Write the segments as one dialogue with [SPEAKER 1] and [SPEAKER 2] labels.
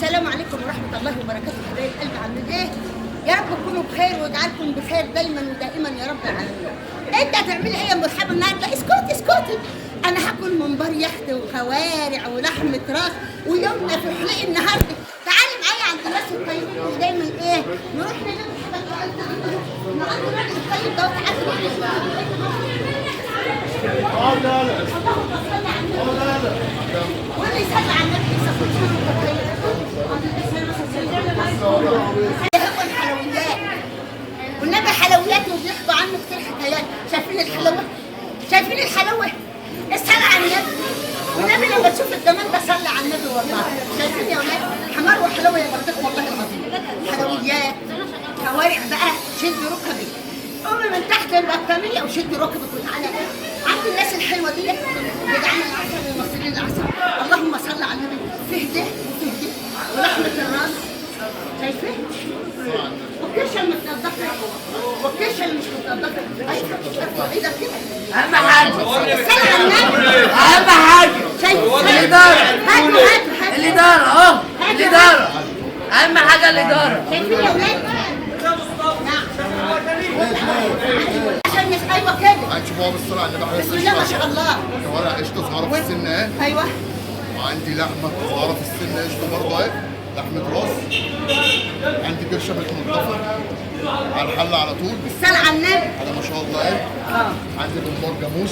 [SPEAKER 1] السلام عليكم ورحمة الله وبركاته. حبايب قلبي، عاملين ايه؟ يا رب تكونوا بخير ويجعلكم بخير دايما ودائما يا رب العالمين. انت هتعملي ايه يا مرحبا النهارده؟ اسكتي اسكتي، انا هاكل ممبار يخت وكوارع ولحمه راس ويومنا في حلق النهارده. تعالي معايا عند الناس الطيبين اللي دايما ايه نروح نجيب الحاجة اللي عند الراجل الطيب ده. تعالي واللي يصلي على النبي هو الحلويات والنبي حلويات وبيحكوا عنه كتير حكايات. شايفين الحلاوة؟ شايفين الحلاوة؟ الصلاة على النبي والنبي لما تشوف الجمال ده صلي على النبي والله. شايفين يا ولاد؟ حمار وحلاوة يا بطيخ والله العظيم. حلويات كوارع بقى، شد ركبك، قومي من تحت البطانيه وشد ركبك وتعالى عند الناس الحلوة دي. جدعان العسل المصريين العسل، اللهم صل على النبي. فيه ده وفيه ده ولحمه الراس، شايفين؟ والكرشه المتنضفه والكرشه اللي مش متنضفه. ايوه ايدك كده،
[SPEAKER 2] اهم حاجة
[SPEAKER 1] الصلاة على النبي،
[SPEAKER 2] اهم حاجة
[SPEAKER 1] شايف؟
[SPEAKER 2] الادارة.
[SPEAKER 1] هاتوا هاتوا هاتوا
[SPEAKER 2] الادارة اهو، الادارة اهم حاجة، الادارة.
[SPEAKER 1] شايفين يا ولاد؟ نعم عشان مش ايوه كده.
[SPEAKER 3] هنشوفوها بالصلاة على النبي.
[SPEAKER 1] بسم الله ما شاء الله.
[SPEAKER 3] كوارع قشطة صغيرة في السن اهي.
[SPEAKER 1] ايوه.
[SPEAKER 3] وعندي لحمة صغيرة في السن قشطة برضه اهي، لحمة راس. عندي كرشة متنضفة على الحلة على طول.
[SPEAKER 1] الصلاة على النبي.
[SPEAKER 3] هذا ما شاء الله اهي. عندي ممبار جاموس،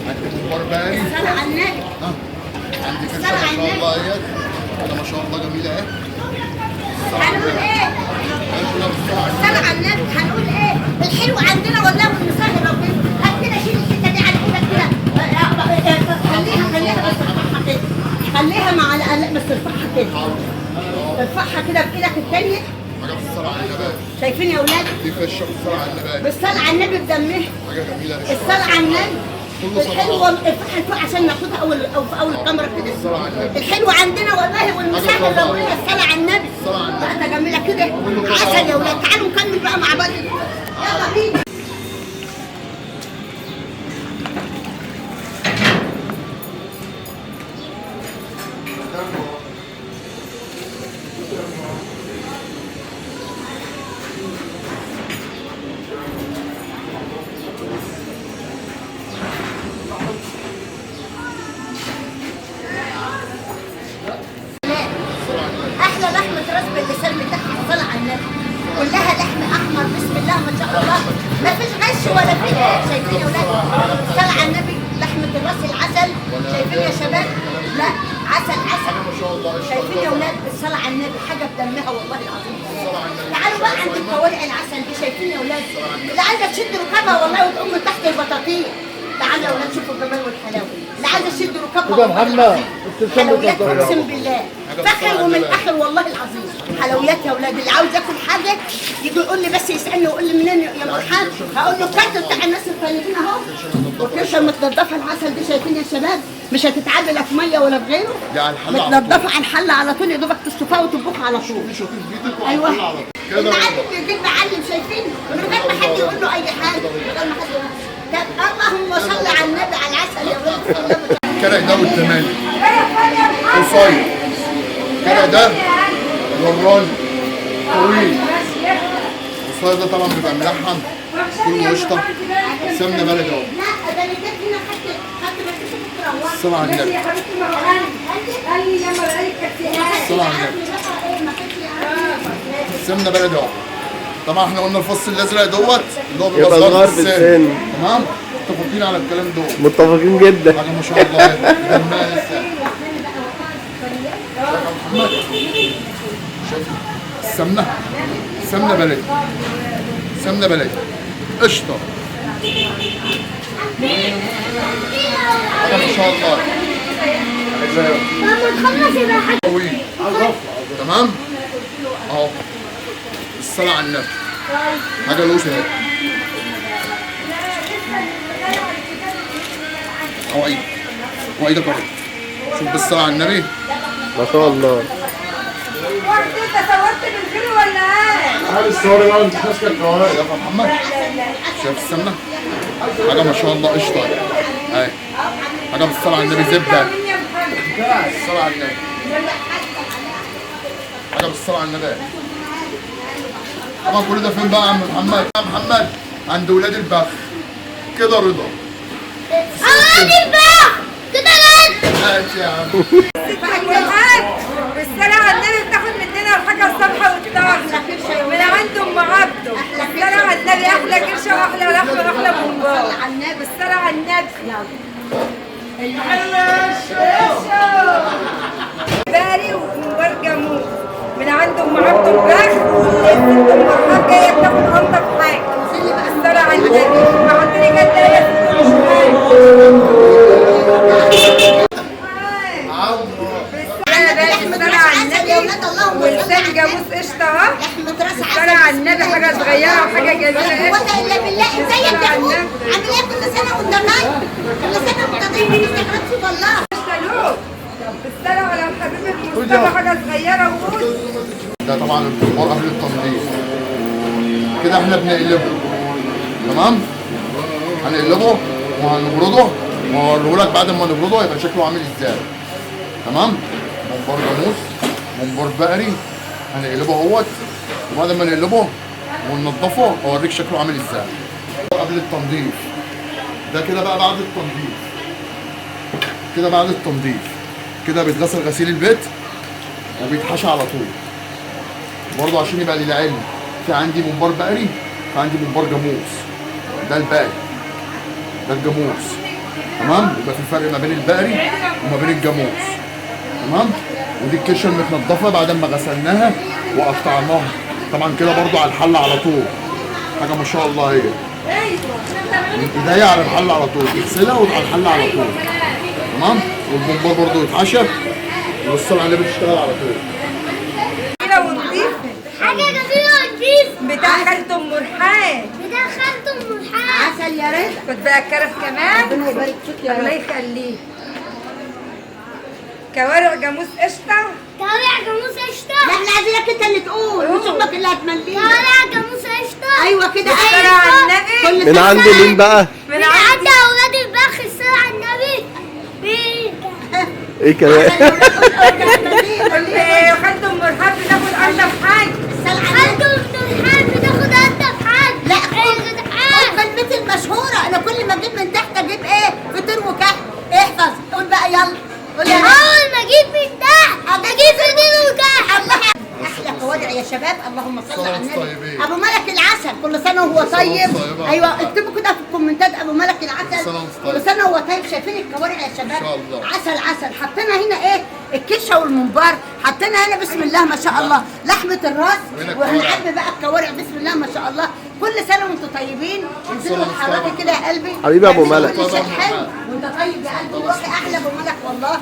[SPEAKER 3] عندي ممبار بقري.
[SPEAKER 1] الصلاة على النبي.
[SPEAKER 3] عندي كرشة ما شاء الله اهي، هذا ما شاء الله جميلة اهي.
[SPEAKER 1] هنقول ايه؟ الصلاة على النبي. هنقول ايه؟ الحلو عندنا والله والمسهل ربنا. هات كده، شيل الحتة دي على ايدك كده، خليها خليها بس ارفعها كده، خليها مع لا بس ارفعها كده، ارفعها كده بايدك الثانية.
[SPEAKER 3] حاجة بالصلاة على النبي.
[SPEAKER 1] شايفين يا اولاد؟
[SPEAKER 3] دي فشه بالصلاة على النبي.
[SPEAKER 1] بالصلاة على النبي بدمها.
[SPEAKER 3] حاجة جميلة.
[SPEAKER 1] الصلاة على النبي. الحلوة ارفعها فوق عشان ناخدها اول او في اول الكاميرا كده. الحلو عندنا والله والمسهل ربنا. الصلاة على النبي. بقى جميلة كده عسل يا اولاد. تعالوا نكمل بقى مع بعض، يلا بينا. احلى لحمه راس باللسان بتاعها. الصلاة على النبي، كلها لحم احمر بسم الله ما شاء الله، ما فيش غش ولا في ايه. شايفين يا ولاد؟ الصلاة على النبي، لحمه الراس العسل. شايفين يا شباب؟ لا عسل عسل
[SPEAKER 3] ما شاء الله.
[SPEAKER 1] شايفين يا ولاد؟ الصلاة على النبي حاجة بدمها والله العظيم. تعالوا بقى عند الكوارع العسل دي. شايفين يا ولاد؟ اللي عايزه تشد ركبها والله وتقوم من تحت البطاطين. تعالوا يا ولاد شوفوا الجمال والحلاوه. اللي عايزه تشد ركبها والله العظيم حلويات، اقسم بالله فخر ومن اخر والله العظيم حلويات يا ولاد. اللي عاوز ياكل حاجة يجي يقول لي، بس يسالني ويقول لي منين يا مرحبا، هقول له الكارت بتاع الناس الطيبين اهو. والكرشه المتنضفه العسل دي، شايفين يا شباب؟ مش هتتعبي لا في مية ولا في غيره، متنضفه على الحلة على طول، يا دوبك تشطفها وتطبخها على طول. ايوه المعلم بيجيب معلم، شايفين؟ من غير ما حد يقول له اي حاجة، من غير ما حد يقول له. طب اللهم صل على النبي على العسل يا ولاد.
[SPEAKER 3] الكرع ده والتماني قصير، الكرع ده وراني طويل، القصير ده طبعا بيبقى ملحم كله قشطه، سمنه بلدي اهو.
[SPEAKER 1] لا ده اللي جت هنا خدت بس.
[SPEAKER 3] الصلاة على النبي. الصلاة على النبي. سمنه بلدي اهو. طبعا احنا قلنا الفص الازرق دوت اللي هو بيبقى صغير في السن، تمام؟ متفقين على الكلام دوت؟
[SPEAKER 4] متفقين جدا.
[SPEAKER 3] حاجة ما شاء الله دمها لسه. محمد شايف السمنة؟ سمنه بلدي، سمنه بلدي قشطه، حاجة ما شاء الله طويل، تمام؟ اهو الصلاة على النبي. حاجة لوسه اهي. اهو ايدك، اهو ايدك اهو. شوف بالصلاة على النبي
[SPEAKER 4] ما شاء الله.
[SPEAKER 5] انت صورت بالفيلم ولا ايه؟
[SPEAKER 3] عامل الصور بقى وانت ماسكه الكوارع يا محمد. شايف السمنة؟ حاجة ما شاء الله قشطه اهي. حاجة بالصلاة على النبي، زبدة. الصلاة على النبي. بالصلاة على النبي. طبعا كل ده فين بقى يا عم محمد؟ يا محمد عند ولاد البخ كده رضا.
[SPEAKER 6] ولاد البخ كده رضا.
[SPEAKER 3] ماشي يا عم.
[SPEAKER 5] بالصلاة على النبي بتاخد مننا الحاجة الصبح والطاقة من عند أم عبده. بالصلاة على النبي أحلى كرشة وأحلى لحمة وأحلى ممبار. بالصلاة على النبي. باري وممبار جاموس من عند أم عبده البخ، والست أم رحاب جاية بتاخد أنضف حاجة. بالصلاة على النبي. ما عندني جد يا ست مش حاجة. والسن جاموس قشطه اهو. بالصلاة على النبي حاجة صغيرة وحاجه جميلة.
[SPEAKER 1] لا قوة الا بالله. ازيك يا اخويا؟ عامل ايه؟ كل سنة وانت طيب. كل سنة وانت طيب. ما تستغربش والله.
[SPEAKER 5] قشطه. بالصلاة على الحبيب المصطفى حاجة صغيرة وقول.
[SPEAKER 3] ده طبعا الكبار قبل التنظيف كده احنا بنقلبه، تمام؟ هنقلبه وهنبرده وهوريهولك بعد ما نبرده هيبقى شكله عامل ازاي. تمام؟ ممبار جاموس، ممبار بقري، هنقلبه اهوت، وبعد ما نقلبه وننضفه اوريك شكله عامل ازاي قبل التنظيف. ده كده بقى بعد التنظيف، كده بعد التنظيف كده بيتغسل غسيل البيت وبيتحشى على طول. برضه عشان يبقى للعلم، في عندي ممبار بقري، في عندي ممبار جاموس. ده البقري، ده الجاموس. تمام؟ يبقى في فرق ما بين البقري وما بين الجاموس. تمام؟ ودي الكرشه المتنضفه بعد ما غسلناها وقطعناها. طبعا كده برضو على الحلة على طول، حاجة ما شاء الله. هي من ايديا على الحلة على طول، تغسلها وعلى الحلة على طول. تمام؟ والممبار برضو يتحشى، والصلاة على النبي تشتغل على طول.
[SPEAKER 6] حاجة جميلة ونضيفه
[SPEAKER 5] بتاع خالته ام رحاب.
[SPEAKER 6] بتاع خالته ام رحاب.
[SPEAKER 1] عسل يا رضا.
[SPEAKER 5] خد بقى الكرف كمان.
[SPEAKER 1] ربنا يبارك فيك يا رب.
[SPEAKER 5] الله يخليك. كوارع جاموس قشطه.
[SPEAKER 6] كوارع جاموس قشطه.
[SPEAKER 1] لا احنا عايزينك انت اللي تقول، مش امك اللي هتملينا.
[SPEAKER 6] كوارع جاموس قشطه.
[SPEAKER 1] ايوه كده.
[SPEAKER 5] بالصلاة على النبي.
[SPEAKER 4] من عند مين بقى؟
[SPEAKER 6] من عند اولاد البخ. الصلاة على النبي.
[SPEAKER 4] ايه كمان؟
[SPEAKER 5] خالته ام رحاب بتاخد انضف حاجة.
[SPEAKER 6] خالته ام رحاب بتاخد انضف حاجة.
[SPEAKER 1] لا خد كلمتي المشهورة، انا كل ما اجيب من تحت اجيب ايه؟ فطير وكحك. احفظ، قول بقى يلا. قول يا
[SPEAKER 6] اول ما اجيب من تحت اجيب فطير وكحك.
[SPEAKER 1] الله احلى كوارع يا شباب. اللهم صل على النبي. ابو ملك العسل كل سنة وهو طيب. ايوه اكتبوا كده في الكومنتات ابو ملك العسل كل سنة وهو طيب. شايفين الكوارع يا شباب؟ عسل عسل. حطينا هنا ايه؟ الكرشه والممبار. حطينا هنا بسم الله ما شاء الله لحمه الراس، وهنعبي بقى الكوارع بسم الله ما شاء الله. كل سنة وانتم طيبين. انزلوا اتحركي كده يا قلبي
[SPEAKER 4] حبيبي ابو ملك.
[SPEAKER 1] كل شيء حلو وانت طيب يا قلبي. روحي احلى ابو ملك والله.